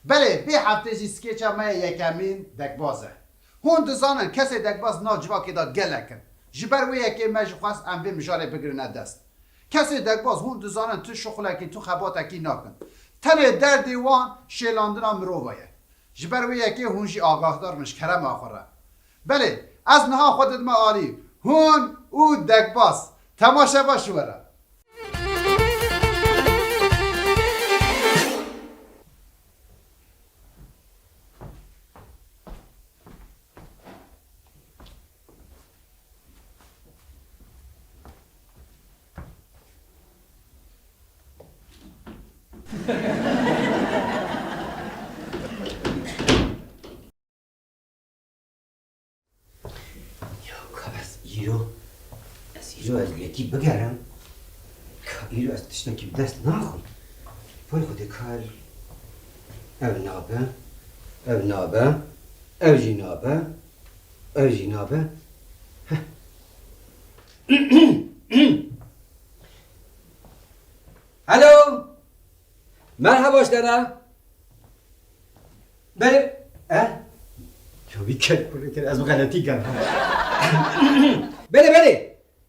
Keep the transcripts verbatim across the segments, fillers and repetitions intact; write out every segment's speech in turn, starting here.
Belê, vê heftê jî skêça me yê yekemîn dekbaz e. Hûn dizanin kesê dekbaz nav civakê de gelek in. Ji ber wê yekê me jî xwest em vê mijarê bigirine dest. Kesê dekbaz hûn dizanin tu şixulekî, tu xebatekî nakin. Tenê derdê wan şêlandina mirova ye. Ji ber wê yekê hûn jî agahdar bin ji kerema xwe re. Belê, ez niha xwe didime alî. Hûn û dekbaz. Temaşe baş ji we re. Ya ka ez îro, ez îro ez lekî bigerim. Ka îro ez tiştekî bi dest naxim. Vay Xwedê kar. Ev nabe, ev nabe, ev jî nabe, ev jî nabe. Heh. Alo. Merhaba ji te re. Belê, e? Ya vî ker kurê ker, ez bi xeletî ger. Belê, belê.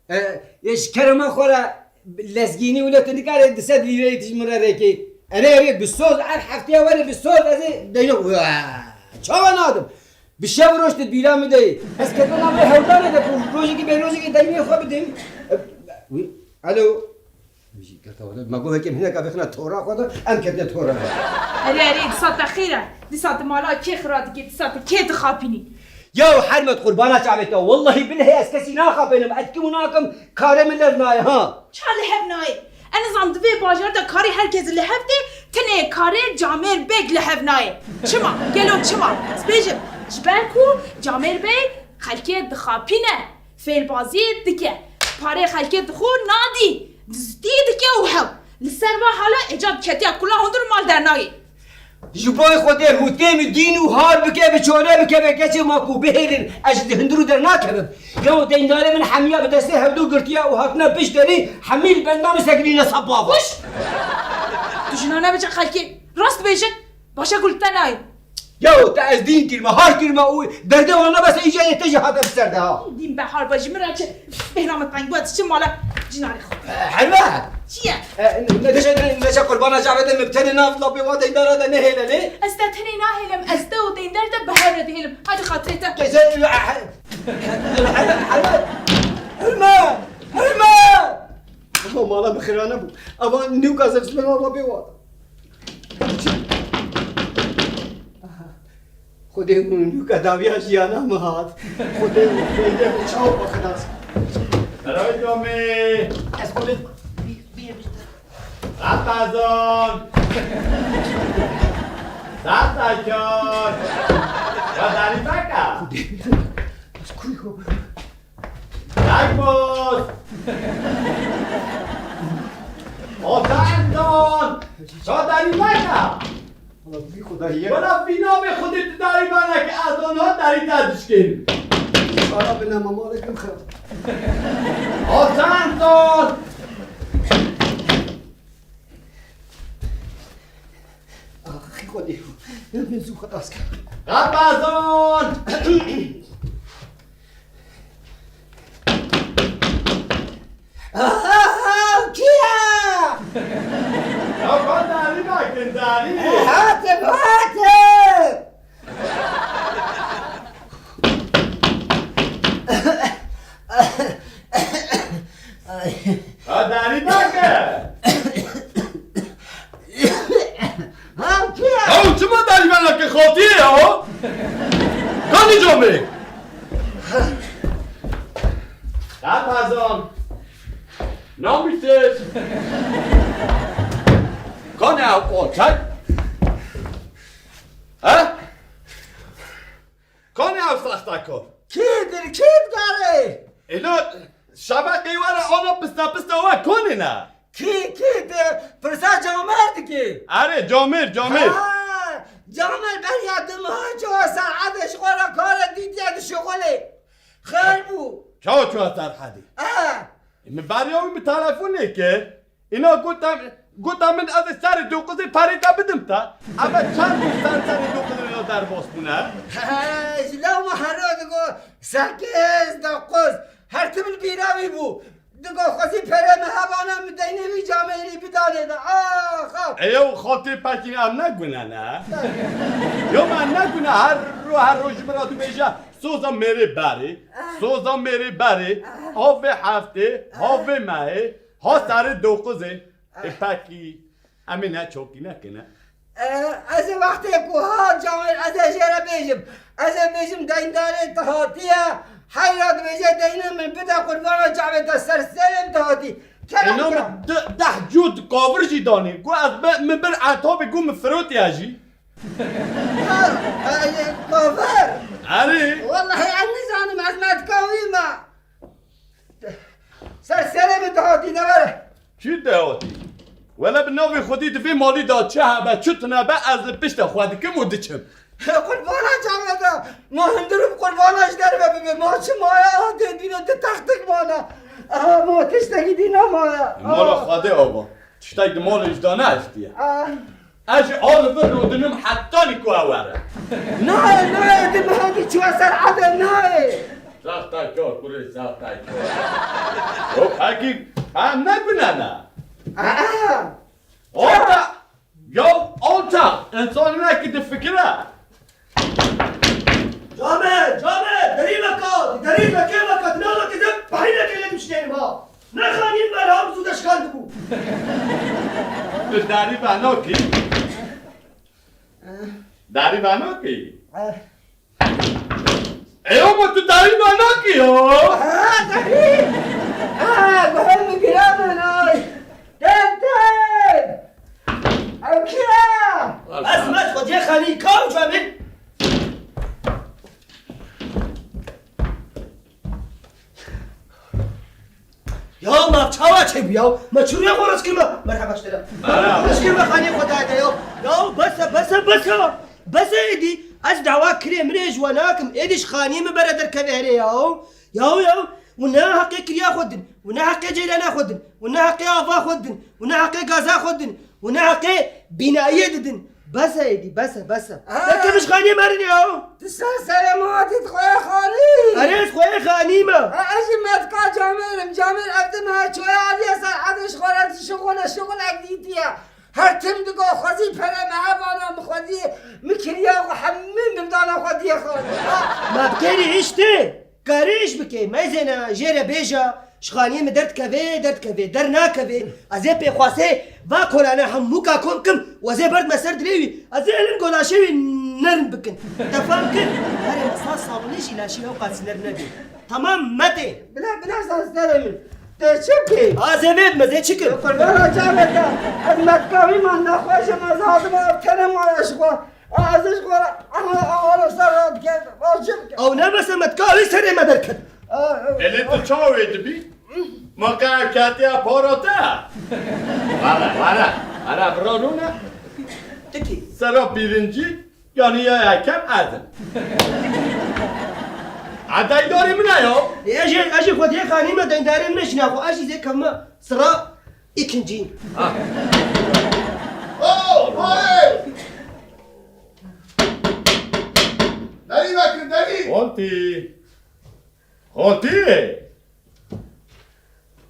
E, e, ji kerema xwe re lezgînî wilo tu nikare du sed lîreyê tu ji min re rêkê. Erê, erê, bi soz, her hefteya were bi soz, ez ê deyno. Ua, çawa nadim? Bi şev û roj tu bîra min de yî. Ez ketim navê hewdanê de ku rojekê bê rojekê deynê xwe bidim. E, wî, alo. Me got hekem hineka bixine tora xwe de, em ketine tora xwe. Erê, erê, dîsa te xêr e. Dîsa tu mala kê xira dikî, dîsa tu kê dixapînî? Ya hermet qurbana çavê te. Wellahî billehî ez kesî naxapênim. Ez kim û nakim, karê min lev nayê, ha. Ça li hev nayê? Ez nizam di vê bajar de karê her kes li hev tê, tenê karê Camêr Beg li hev nayê. Çima? Gelo çima? Ez bêjim, ji ber ku Camêr Beg xelkê dixapîne. Fêlbazî dike. Parê xelkê dixwe nadî. Dizîtî dike û hew. Li ser va hala Ecad ketiya kula hundir mal dernayê. Ji bo Xwedê hûtê min dîn û har bike, bi çole bike, be keçê ma ku bihêlin, ez ji hundir û dernakevim. Ya û deyndarê min hemiya bi destê hevdû girtiye û hatine pişt derî, hemî li benda min sekirîne sapa. Kuş! Tu jina nebêje xelkê. Rast bêjin. Başa ku li te nayê. Yaw, te ez dîn kirme, har kirme û derdê wana bes îca yê te jî hate bi ser de ha. Dîn behar be ji min re çi? Bêhna min teng bû, ez çi mala cinarê xwe. Herme! Çi ye? E, neçe, neçe qurbana çavê te min bi tenê nav lapê wa deyndara de nehêle lê? Ez te tenê nahêlim, ez te û deyndar te bi hev re dihêlim. Hadi xatirê te. Te se, Herme! Herme! Herme! Ama mala min xirane bû. Ama nîw gazet ji min wa lapê wa. Xwedê min nûka dawiya jiyana min hat. Xwedê min peyde min çawa xwe xilas. Selamünaleyküm. Ez xwe bir, bir, bir, bir. Rapazon. Satakar. Ya darî baka. Xwedê min. Ez kurî xwe. Daybos! Ota Endon! Ça darî naka! Wala bi Xwedayê. Wala bi navê Xwedê tu darî banake, ez ona darî te dişkên. Ara bine mamalê kim xew. Ota Endon! Axî Xwedê. Min zû xelas kir. Rapazon! Aha, kî ye? Ya, ka darî nakin, darî. Hatim, hatim. Ay. Ha, darî nake. Ha, kî ye? Ya, çima darî me nake, xatiyê ya? Kanî camê. Rapazan. Namîtir. Kanî ew otel? He? Kanî ew saxtakar? Kî dir, kî dikarê? Êno şebeqê we re ana pista pista we konê ne? Kî, kî de pirsa Camêr dikî? Erê, Camêr, Camêr. Ha, Camêr beriya du meha çawa serhedê ji xwe re kare dîtiye di şixulê. Xêr bû. Çawa çawa serhedê? E. Min beriya wî min telefonê kir. Îna got em, Gota min ez ê serê dokuzê perê te bidim te. Eve çend roj ser serê dokuzê re derbas bûne? He, ji lawma hero digo sekiz, dokuz. Her tim li bîra wî bû. Digo xwezî pere min hebana min deynê wî camêrî bidanê de. Ax, ax. Ê yew xaltê pekî em ne gune ne? Yo me ne gune her ro her roj ji min re dibêje soza mêrê berê, soza mêrê berê, ha vê heftê, ha vê mehê, ha serê dokuzê. Ê pekî, em ê ne çokî nekine. E, ez ê wextê ku hat camêr ez ê jê re bêjim. Ez ê bêjim deyndarê tu hatiye, heyra dibêje deynê min bide qurbana çavê te ser serê min tu hatî. Kerem Êna min kerem. De-, deh cût kavir jî danî. Gu ez be, min bir etabê gu min firotiye jî. Ha, e, kavir. Erê. Wellahî ez nizanim ez metkawî me. Ser serê min dihatî de were. Çi dihatî? Wele bi navê Xwedî di vê malî de çi hebe, çi tune be, ez li pişta xwe dikim û diçim. Qurbana çavê de, ma hundir û qurbana ji derve bibe, ma çi maye a dê dîne di textik mane. Aha, ma tiştekî dî nemaye. Mala Xwedê ava. Tiştek di malê ji de nehiştiye. Ah. Ez ji Oliver rûdinim hetanî ku ew were. Nayê, nayê, tu mihekî çûye ser ede nayê. Saxtekar, kurê saxtekar. Yo, pekî, em ne gune ne? Aa! Orada, ya alçak, însan hinekî difikire. Came, came, derî veke, derî veke, veke, dina veke, zeb, bahîne kele duşnêrim ha. Ne xanî me leham zû de şikandibû. Tu darî venakî? Darî venakî? Ê, ama tu darî venakî ya? Ha, darî! Ha, guhê min giran ay. Ten, ten! Ew kî ye? Esmet Xwediyê Xanî, ka ew camê? Ya me çawa çêbû ya? Me çûriya xwe rast kirme. Merheba ji te re. Merheba. Rast kirme xaniyê xwe dayê de ya. Ya bes e, bes e, bes e. Bes e êdî. Ez dawa kirê min ê ji we nakim. Êdî ji xaniyê min bere derkeve herê ya. Ya, ya. Û ne heqê kiriya xwe din. Û ne heqê ceyrana xwe din. Û ne heqê ava xwe din. Û ne heqê gaza xwe din. Û ne heqê bînayiyê didin. Bes e êdî, bes e, bes e. Aa! Te kevij xaniyê merin ya. Tu ser serê min hatî dixweye xanî. Erê, ez xweye xanî me. Ha, ez jî metka camêr im. Camêr ev din ha çoya aliye ser edê ji xwe re dişixule, şixulek dîtiye. Her tim digo xwezî pere me hebana min xwedî, min kiriya xwe hemî min dana xwediyê xanî. Ha. Me bi têrî hiştê. Karî îş bike, meyzêne jê re bêje, ji xaniyê min derdikeve, derdikeve, dernakeve. Ez ê pêxwasê va kolane hemûka kom kim û ez ê berdime ser dilê wî. Ez ê elin golaşê wî nerm bikin. Te fam kir? Herê me saz sabunê jî laşî ew qasî nerm nebî. Temam metê. Bila, bila saz serê min. Te çi bikî? Ez ê vê bime, ez ê çi kim? Qurbana çavê te. Ez metka wî man nexweş im, ez hatime ev tenê maya ji xwe. A, ez ji xwe re, aha, aha, ser re diket, va çi bikim? Ew ne bes e, me tika wî serê me derket. A, ew. Elê tu çawa wê dibî? Ma ka ev ketiya para te? Vana, vana, vana, bira rûne. Tikî. Sera birincî, yanî ya yekem ez im. A, deydarê min e ya. E, ez jî, ez jî xwediyê xanî me, deydarê min e jî naxwe, ez jî zê kevme sera ikincî. Ha. Oh, hayır! Derî vekin, derî! Xaltî! Xaltî!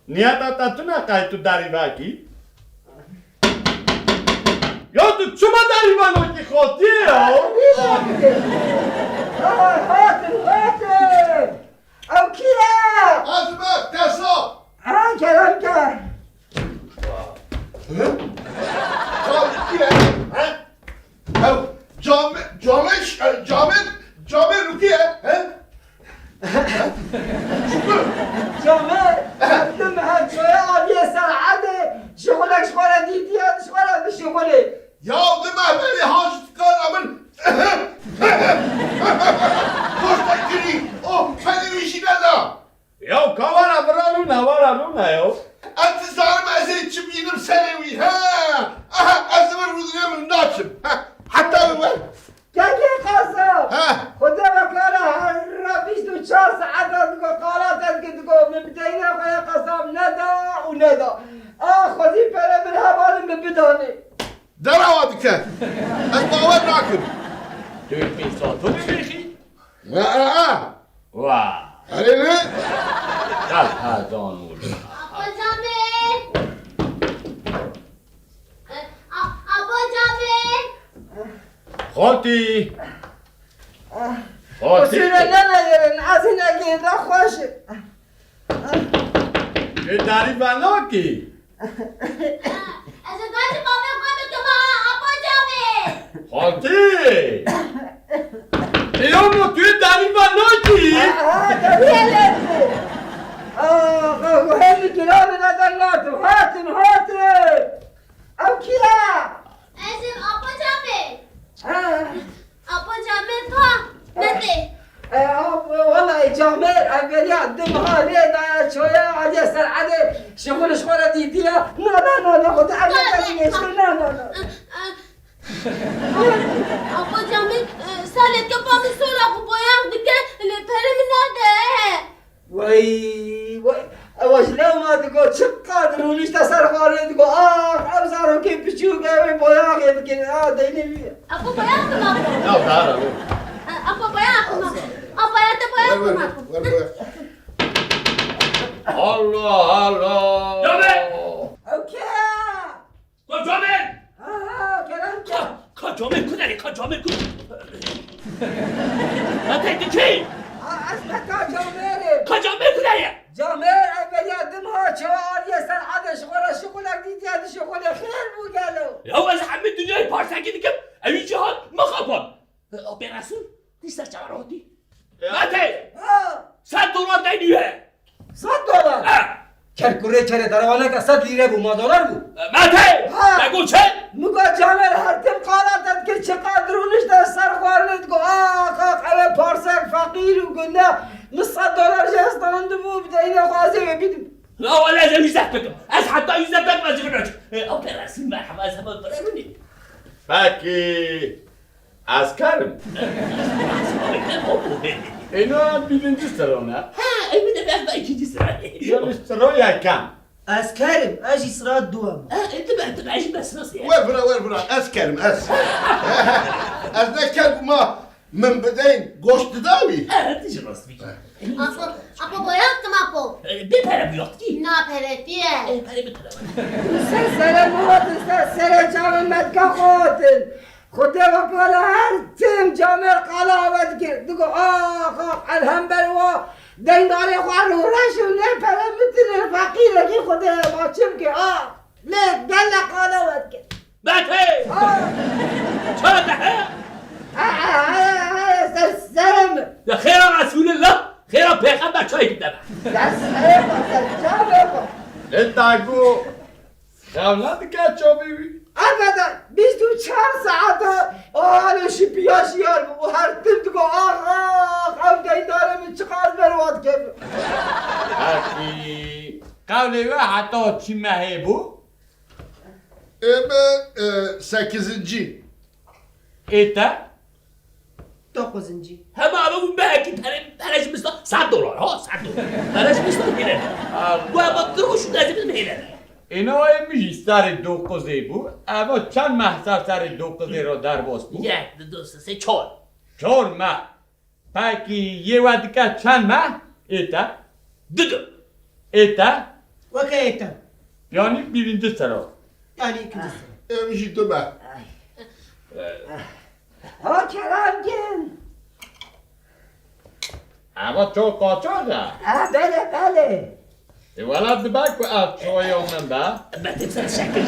Niyeta te tune qey tu derî vekî? Ya tu çima derî venakî xaltî ya? Ay, hatin, hatin! Ew kî ye? Ez me, Tesla! Ha, kerem ke. Hı? Ew kî ye? He? Ew cami-, cami-, cami-, cami Rukiye, he? Şükür. Cami, tu mi her çoya aviye ser ade, şixulek ji xwe re dîtiye, ji xwe re bişixulê. Ya di mehberê haj dikara min. Posta kirî, oh, penî wî jî neda. Ya ka wara vira rûne, wara rûne ya. Ez dizanim ez ê çi bînim serê wî, he? Aha, ez li vir rûdinê min naçim. He, heta li wer. Kekê qasab! He. Xwedê wekara herra bîst û çar saeta digo qala te dike digo min bi deyna xwe ya qasab neda û neda. A xwezî pere min hevalin min Dökmeyin sato bebêxî. Ha, ha, ha. Wa. Erê ne? Gel, ha, don oldu. Apo Camê! A-, Apo Camê! Xaltî! Xaltî! Qusûre nemegirin, ez hinekî nexweş im. Tu darî venakî? Ez ê bajim bavê xwe bikim ha, Apo Camê. Xaltî! Peyamo tu darî venakî? Ha, ha, darî helê. Ah, ah, hem giranî neden nadim. Hatin, hatin. Ew kî ye? Ez im, Apo Camê. Ha. Apo Camê pa, me tê. E, ap, wela, e, Camêr, e, beriya dim ha lê daye çoya, aliye ser edê, şixul ji xwe re dîtiye. Na, na, na, na, xwe tu emre te dî, na, na, na. Apo Camê, e, salê ke pa min sola xwe boyax dike, lê pere min nade. Wey, wey, ewa ji lewma digo, çiqas rûnişte ser xwarê digo, ax, ev zarokê piçûk, ew ê boyaxê bikin, a, deynê wî ye. Apo boyax kim apo? Ya, dara, wê. Apo boyax kim apo? Apo ya te boyax kim apo? Ver, ver, ver, boyax. Allah, Allah. Ya be! Ew kê? Ka Camêr! Ha, ha, kerem ke. Ka, ka Camêr ku derê, ka Camêr ku? Ha, te tu kî? Ha, ez ne ka Camêr im. Ka Camêr ku derê? Camêr, ev beriya dim ha, çawa aliye ser edê, ji xwe re şixulek dîtiye, dişixulê, xêr bû gelo. Ya ez hemî dinyayê parsekî dikim, ew jî hat, min xapand. Apê Resûl, tu ser çawa hatî? Ya. Mete! Ha! Sed dolar deynî ye. Sed dolar? Ha! Kerkurê kerê derewaneke sed lîre bû, ma dolar bû? Mete! Ha! Te got çi? Min got Camêr her tim qala te dikir, çiqas rûnişte ser xwarinê digo, ax, ax, ew ê parsek feqîr û gunda, min sed dolar jê standibû, bi deynê xwe ez ê wê bidim. La wele ez ê wî zehf bikim. Ez heta wî zehf bikim, ez ê bikim. E, apê Resûl merheba, ez hema birevin ê. Pekî. Eskerim. Êna birinci sira ne? Ha, emin de ben ikinci sira. Yani sira yekem. Eskerim, ez jî sira duwem. Ha, e, dibe, dibe, ez jî ben sira sê. Wer vira, wer vira, eskerim, ez. Ez ne ker bûma, min bideyn, goşt didawî. Ha, tu jî rast bî. Apo, apo boyax kim apo? E, bê pere boyax kî? Na pere tiye. E, pere bi pere. Ser sere muhatin, ser sere çavên me dika xwatin. Xwedê wekala her tim Camêr qala we dikir. Digo, ax, ax, el hember wa deyndarê xwe rûreş û lê pere min tine feqîrekî Xwedê ma çi bike, ax. Lê gele qala we dikir. Bete! Ha! Çare te heye? Ha, ha, ha, ha, ser serê min. Ya xêra Resûlillah, xêra pêxember çayekî bide me. Ser serê xwe, ser çavê xwe. Lê dago. Xewna dike çavê wî. Ebeden, bîst û çar saet e, o halo şipiya şiyar bû. Û her tim digo, ax, ax, ev deyndarê min çiqas berwad kevin. Herkî, qewlê we heta çi mehê bû? Ê me, e, sekizinci. Ê te? Dokuzincî. Hema eve bû mehekî pere, pere ji min sta sed dolar, ha, sed dolar. Pere ji min sta hêle. Ha. Bu eve giroş û dezî min hêle. Êna ê min jî serê dokuzê bû. Eva çend meh ser serê dokuzê re derbas bû? Yek, du, du, sê, sê, çar. Çar meh. Pekî yê we dike çend meh? Ê te? Didu. Ê te? Weke ê te. Yanî birinci sira. Yanî ikinci sira. Em jî du meh. Ha, Kerem gel. Eva çok kaçak e. Ha, belê, belê. E, wela dibe ku ev çoya min be. Be, te ser şekil.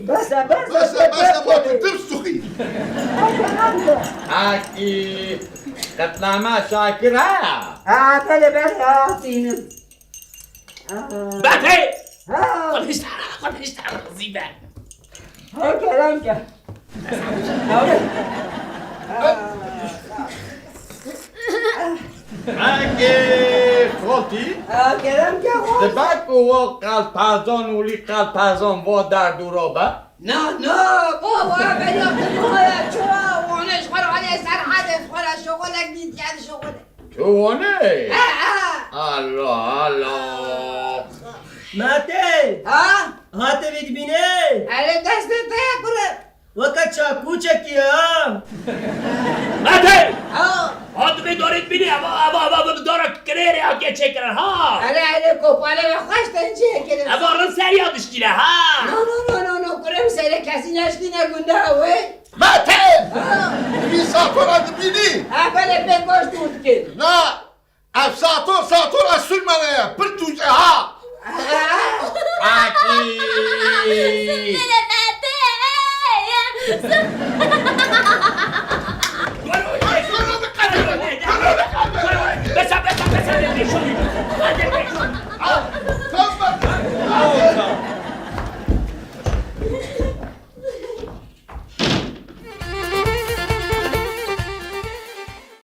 Bes e, bes e, bes e, bes e, bes e, bes e. Bes e, bes e, bes e. Akî, qetlame Şakir ha? Ha, belê, belê, ha, tînim. Ha. Bete! Ha. Xwe hişta, xwe hişta, razî be. Ha, kerem ke. Pekê, xaltî. Ha, kerem ke xaltî. Dibe ku wa qelpezan û lî qelpezan va derdora be? Na, na, baba, beriya tu niha ya çora wane ji xwe re alê ser hade ji xwe re şoxolek dît, yani şoxolek. Tu wane? Ha, ha. Allah, Allah. Mate! Ha? Hate vê dibîne? Erê destê te ye kure. Weke çakûçekî ha. Mete! Ha. Ha tu vê dorê dibînî, eva, eva, eva, bi dora kirêrê hatiye çêkirin ha. Erê erê kopale ve xweş tên çêkirin. Eva rin seriya dişkîne ha. No no no no no kure bi serê kesî neşkîne gunda wê. Mete! Vî satona dibînî? Ha belê pê goş dûr dikir. Na, ev sator, sator ez sûlme